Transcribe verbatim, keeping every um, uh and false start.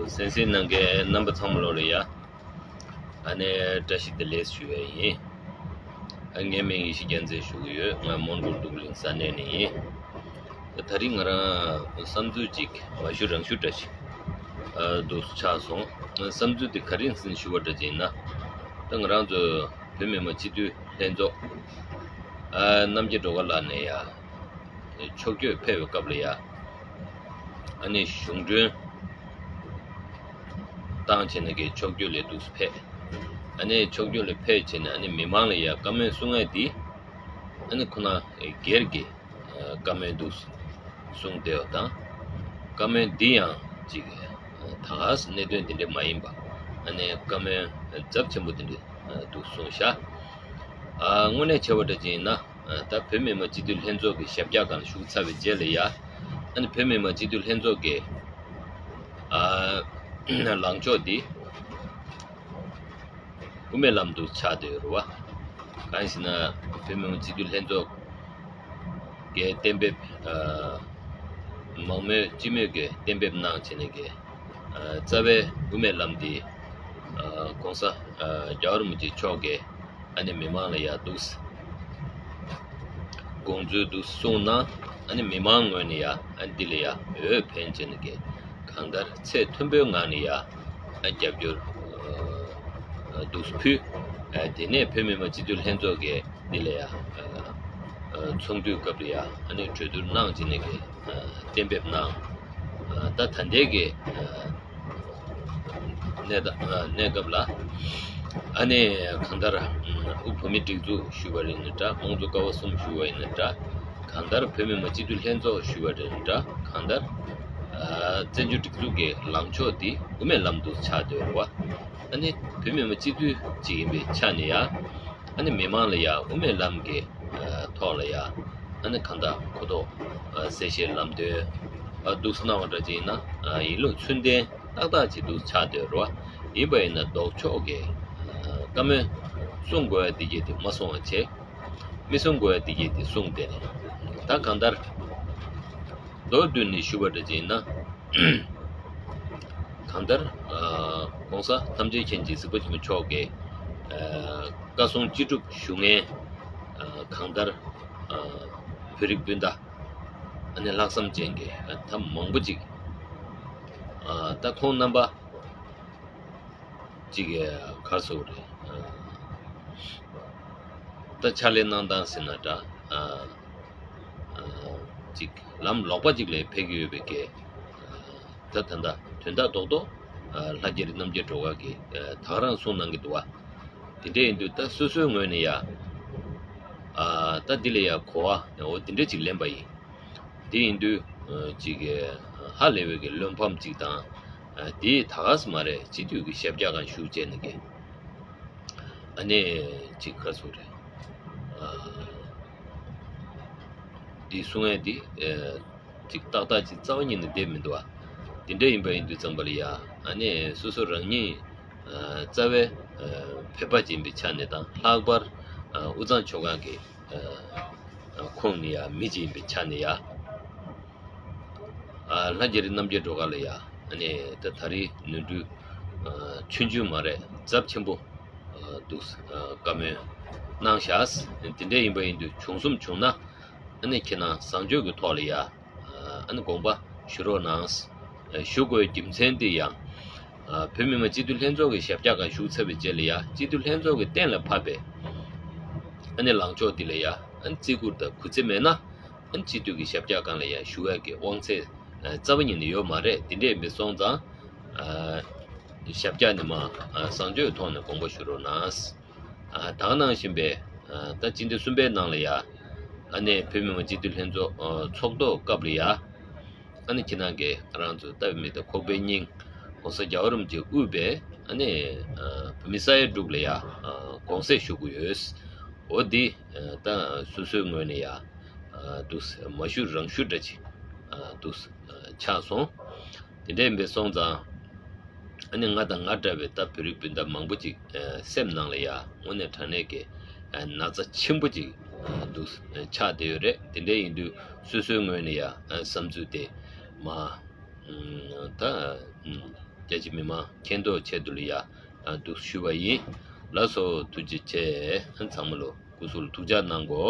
གསན་གཟིགས་གནང་མཁན་རྣམ་པ་ཚང་མ་ལོ་ལ་ཡ། ཨ་ནེ་བཀྲ་ཤིས་བདེ་ལེགས་ཞུ་བ་ཡིན། ཨ་ངའི་མིང་ཡེ་ཤེས་རྒྱལ་མཚན་ཞུ་གི་ཡོད། ང་མོན་གྷོ་ལྡུག་གླིང་ས་གནས་ནས་ཡིན། ད་རིང་ང་རང་བསམ་ཚུལ་ཅིག་མ་ཞུ་རང་ཞུ་འདྲ་ཞིག་ཨ་འདུག་ཆགས་སོང་། བསམ་ཚུལ་དེ་ག་རེ་ཡིན་ཞུ་བ་འདྲ་ཅིག་ཡིན་ན། ད་ང་རང་ཚོ་བོད་མི་མང་སྤྱི་འཐུས་ལྷན་ཚོགས་ཨ་རྣམ་རྒྱལ་སྒྲོལ་དཀར་ལགས་ནས་ཡ། ཕྱོགས་བསྐྱོད་ཕེབས་པའི་སྐབས་ལ་ཡ། ཨ་ནི་གཞུང་མགྲོན་བཏང་བྱས་ནས་ཀྱི་ཕྱོགས་བསྐྱོད་ལ་འདུག་སེ་ཕེབས། ཨ་ནི་ཕྱོགས་བསྐྱོད་ལ་ཕེབས་བྱས་ནས་ཨ་ནི་མི་མང་ལ་ཡ་བཀའ་མོལ་གསུང་ཡས་འདི། ཨ་ནི་ཁོ་ན་སྒེར་གྱི་བཀའ་མོལ་འདུག་གསུངས་བསྡད་པ་དང་། བཀའ་མོལ་འདི་ཡང་ཅིག་ད་ག་སེ་གནད་དོན་འདི་འདྲ་མ་ཡིན་པ། ཨ་ནི་བཀའ་མོལ་ཚབས་ཆེན་པོ་འདི་འདྲ་འདུག་གསུངས་ཤག་ཨ་དངོས་གནས་བྱས་པ་འདྲ་ཅིག་ཡིན་ན། ད་བོད་མི་མང་སྤྱི་འཐུས་ལྷན་ཚོགས་ཀྱི་ཞབས་བཀྱག་སྒང་ཞུགས་ཚར་བའི་རྗེས་ལ་ཡ། ཨ་ནི་བོད་མི་མང་སྤྱི་འཐུས་ལྷན་ཚོགས་ཀྱི་ཨ་ལངས་ཕྱོགས་འདི་དབུ་མའི་ལམ་དུ་ཆགས་བསྡད་ཡོད་རེད་བ། གང་ཡིན་ཟེར་ན་བོད་མི་མང་སྤྱི་འཐུས་ལྷན་ཚོགས་ཀྱི་གཏན་འབེབས་ཨ་མང་མོས་སྤྱི་མོས་ཀྱི་གཏན་འབེབས་གནང་བྱས་ནས་ཀྱི་ཨ་རྩ་བའི་དབུ་མའི་ལམ་འདི་ཨ་༸གོང་ས་ཨ་རྒྱལ་བ་རིན་པོ་ཆེ་མཆོག་གིས་ཨ་ནི་མི་མང་ལ་ཡ་འདུག་སེ་དགོངས་ཚུལ་འདུག་སེ་གསུངས་ན། ཨ་ནི་མི་མང་ངོས་ནས་ཡ་ཨ་འདི་ལ་ཡ་འོས་འཕེན་བྱས་ནས་ཀྱི་གང་ལྟར་ཚད་མཐོན་པོའི་ངང་ནས་ཡ་ཨ་རྒྱབ་སྐྱོར་ཨ་འདུག་སེ་ཕུལ། ཨ་དེ་ནས་བོད་མི་མང་སྤྱི་འཐུས་ལྷན་ཚོགས་ཀྱིས་འདི་ལ་ཡ་ཨ་ཚོགས་འདུའི་སྐབས་ལ་ཡ་ཨ་ནི་གྲོས་བསྡུར་གནང་བྱས་ནས་ཀྱི་གཏན་འབེབས་གནང་། ད་ད་ལྟའི་གི་གནས་སྟངས་གནས་སྐབས་ལ་ཨ་ནི་གང་ལྟར་དབུས་བོད་མིའི་སྒྲིག་འཛུགས་ཞུས་པ་ཡིན་ན་འདྲ། དམངས་གཙོ་ཀ་བ་གསུམ་ཞུས་པ་ཡིན་ན་འདྲ། གང་ལྟར་བོད་མི་མང་སྤྱི་འཐུས་ལྷན་ཚོགས་ཞུས་པ་ཡིན་ན་འདྲ། གང་ལྟར་བཙན་བྱོལ་སྒྲིག་འཛུགས་ཀྱི་ལངས་ཕྱོགས་འདི་དབུ་མའི་ལམ་དུ་ཆགས་བསྡད་ཡོད་རེད་བ། ཨ་ནི་བོད་མི་མང་སྤྱི་འཐུས་གཅིག་ཡིན་པའི་ཆ་ནས་ཡ། ཨ་ནི་མི་མང་ལ་ཡ་དབུ་མའི་ལམ་གྱི་ཐོག་ལ་ཡ། ཨ་ནི་གང་ལྟར་གོ་རྟོགས་གསལ་བཤད་ལམ་སྟོན་འདུག་སེ་གནང་བ་འདྲ་ཅིག་ཡིན་ན་ཡིན་ལུགས་ཚུལ་ལྡན་ཏག་ཏག་ཅིག་འདུག་སེ་ཆགས་བསྡད་ཡོད་རེད་བ། ཡིན་པ་ཡིན་ན་ལྡོག་ཕྱོགས་ཀྱི་བཀའ་མོལ་གསུང་དགོས་ཡ་འདི་གྱད་དེ་མ་གསུང་བ་བྱས། མི་གསུང་དགོས་ཡ་འདི་གྱད་དེ་གསུངས་བསྡད་ནས། ད་གང་ལྟར་མདོར་བསྡུས་ནས་ཞུ་བ་འདྲ་ཅིག་ཡིན་ན། གང་ལྟར་༸གོང་ས་ཐམས་ཅད་མཁྱེན་ཅིང་གཟིགས་པ་ཆེན་པོ་མཆོག་གི་བཀའ་གསུང་ཅི་སྒྲུབ་ཞུ་མཁན་གང་ལྟར་བོད་རིགས་སྤུན་ཟླ་ཨ་ནི་ལྷག་བསམ་ཅན་གྱི་ད་མང་པོ་ཅིག་ད་ཁོང་རྣམ་པ་ཅིག་ག་རེ་ཟེར་དགོས་རེད། ད་ཕྱག་ལས་གནང་སྟངས་ཟེར་ན་འདྲ། ཅིག་ལམ་ལོག་པ་ཅིག་ལ་ཕེབས་ཀྱི་ཡོད་པའི་གི། ད་ད་ལྟ་དོན་དག་རྡོག་རྡོག་ལྷ་རྒྱ་རི་རྣམ་རྒྱལ་སྒྲོལ་དཀར་གྱིས་ད་ག་རང་གསུངས་གནང་གི་འདུག་བ། དེ་འདྲ་ཡིན་དུས་ད་སོ་སོའི་ངོས་ནས་ཡ། ད་འདི་ལ་ཡ་གོ་བ་འོ་དེ་འདྲ་ཅིག་ལེན་པ་ཡིན། དེ་ཡིན་དུས་ཅིག་ཧ་ལས་པའི་གི་བློ་ཕམ་ཅིག་དང་། དེ་ད་ག་སེ་མ་རེད། སྤྱི་འཐུས་ཀྱི་ཞབས་བཀྱག་སྒང་ཞུགས་བྱས་ནས་གི། ཨ་ནི་ཅིག་ག་རེ་ཟེར་དགོས་རེད། འདི་གསུང་ཡས་འདི་ཅིག་ཏག་ཏག་ཅིག་རྩ་བ་ཉིད་ནས་བསྡད་མི་འདུག་བ། འདི་འདྲ་ཡིན་པ་ཡིན་དུས་ཙམ་པ་ལ་ཡ། ཨ་ནི་སོ་སོ་རང་ཉིད་རྩ་བའི་བོད་པ་ཅིག་ཡིན་པའི་ཆ་ནས་དང་། ལྷག་པར་དབུས་གཙང་ཆོལ་ཁ་གི་ཁོངས་ནས་ཡ་མི་ཅིག་ཡིན་པའི་ཆ་ནས་ཡ། ལྷ་རྒྱ་རི་རྣམ་རྒྱལ་སྒྲོལ་དཀར་ལ་ཡ། ཨ་ནི་ད་ད་རེས་ནོར་འཁྲུལ་ཆུང་ཆུང་མ་རེད། ཚབས་ཆེན་པོ་འདུག་བཀའ་མོལ་གནང་བཞག་དེ་འདྲ་ཡིན་པ་ཡིན་དུས་བྱུང་སོང་བྱུང་ན། ཨ་ནི་ཁྱེད་རང་བཟང་སྤྱོད་ཀྱི་ཐོག་ལ་ཡ། ཨ་ནི་དགོངས་པ་ཞུ་རོགས་གནང་། ཞུ་དགོས་རྒྱུ་མཚན་དེ་ཡང་། བོད་མི་མང་སྤྱི་འཐུས་ལྷན་ཚོགས་ཀྱི་ཞབས་བཀྱག་སྒང་ཞུགས་ཚར་བའི་རྗེས་ལ་ཡ། སྤྱི་འཐུས་ལྷན་ཚོགས་ཀྱིས་གཏན་ལ་ཕབ་པའི་ཨ་ནི་ལངས་ཕྱོགས་འདི་ལ་ཡ། ཨ་ནི་བརྩི་བཀུར་དང་གུས་བརྩི་མེད་ན། ཨ་ནི་སྤྱི་འཐུས་ཀྱི་ཞབས་བཀྱག་སྒང་ལ་ཡ་ཞུ་ཡག་གི་དབང་ཚད་རྩ་བ་ཉིད་ནས་ཡོད་མ་རེད། དེ་འདྲ་ཡིན་པ་སོང་ཙང་། ཞབས་བཀྱག་ནས་མར་བཟང་སྤྱོད་ཐོག་ནས་དགོངས་པ་ཞུ་རོགས་གནང་། ད་ག་ནང་བཞིན་པའི་ད་སྤྱི་ཟླ་གསུམ་པའི་ནང་ལ་ཡ། ཨ་ནི་བོད་མི་མང་སྤྱི་འཐུས་ལྷན་ཚོགས་ཚོགས་ཐོག་སྐབས་ལ་ཡ། ཨ་ནི་ཁྱེད་རང་གིས་ང་རང་ཚོ་ལྟ་བའི་མིག་དང་ཁོག་པའི་སྙིང་༸གོང་ས་རྒྱལ་བ་རིན་པོ་ཆེས་དབུས་པའི་ཨ་ནི་བོད་མི་ས་ཡ་དྲུག་ལ་ཡ་དགོངས་སེལ་ཞུ་གི་ཡོད། འོ་འདི་ད་སོ་སོའི་ངོས་ནས་ཡ་འདུག་མ་ཞུ་རང་ཞུ་འདྲ་ཅིག་འདུག་ཆགས་སོང་། དེ་འདྲ་ཡིན་པ་སོང་ཙང་། ཨ་ནི་ང་དང་ང་འདྲ་བའི་ད་བོད་རིགས་སྤུན་ཟླ་མང་པོ་ཅིག་སེམས་ནང་ལ་ཡ་དངོས་གནས་དྲང་གནས་ཀྱི་ན་ཚ་ཆེན་པོ་ཅིག་འདུག་ཆགས་བསྡད་ཡོད་རེད། དེ་འདྲ་ཡིན་དུས་སོ་སོའི་ངོས་ནས་ཡ་བསམ་ཚུལ་དེ་མ་ད་ རྒྱ་ཆེ་མི་མང་མཁྱེན་རྟོགས་ཆེད་དུ་ལ་ཡ་ཨ་འདུག་ཞུས་པ་ཡིན། ལགས་སོ། ཐུགས་རྗེ་ཆེ། ཚང་མ་ལོ་སྐུ་གཟུགས་ལ་ཐུགས་ཅག་གནང་གོ།